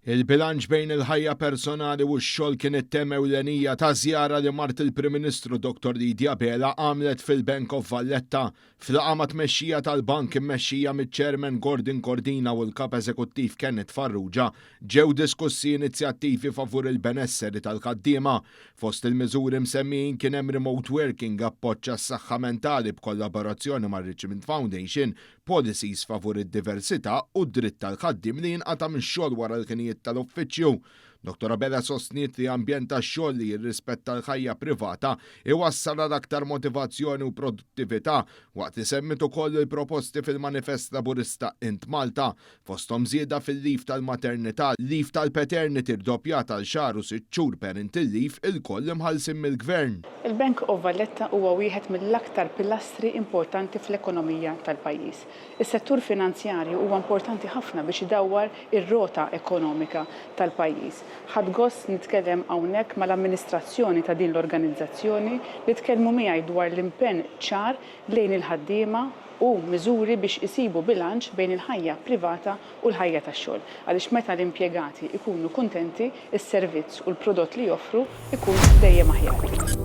Il-bilanċ bejn il-ħajja personali u x-xogħol kien it-tema ewlenija ta' żjara li mart il-Prim Ministru Dr. Lydia Abela għamlet fil-Bank of Valletta. F'laqgħa ma' tmexxija tal-bank immexxija miċ-Chairman Gordon Cordina u l-Kap Eżekuttiv Kenneth Farrugia ġew diskussi inizjattivi favur il-benesseri tal-ħaddiema. Fost il-miżuri msemmijin kien hemm remote working, appoġġ għas-saħħa mentali b'kollaborazzjoni mar-Richmond Foundation, policies favur id-diversità u d-dritt tal-ħaddiem li jinqata' mix-xogħol wara l-ħinijiet tal-uffiċċju. Dr. Abela sostniet li ambjent tax-xogħol li jirrispetta l-ħajja privata iwassal għal aktar motivazzjoni u produttività, waqt li semmit ukoll il-proposti fil-manifest Laburista Int Malta, fosthom żieda fil-leave tal-maternità, leave tal-paternity rdoppjata għal xahar u 6 xhur parental leave, ilkoll imħallsin mill-gvern. Il-Bank of Valletta huwa wieħed mill-aktar pilastri importanti fl-ekonomija tal-pajjiż. Is-settur finanzjarju huwa importanti ħafna biex idawwar ir-rota ekonomika tal-pajjiż. Ħadt gost nitkellem hawnhekk mal-amministrazzjoni ta' din l-organizzazzjoni li tkellmu miegħi dwar l-impenn ċar lejn il-ħaddiema u miżuri biex isibu bilanċ bejn il-ħajja privata u l-ħajja tax-xogħol. Għaliex meta l-impjegati ikunu kuntenti, is-servizz u l-prodott li joffru ikun dejjem aħjar.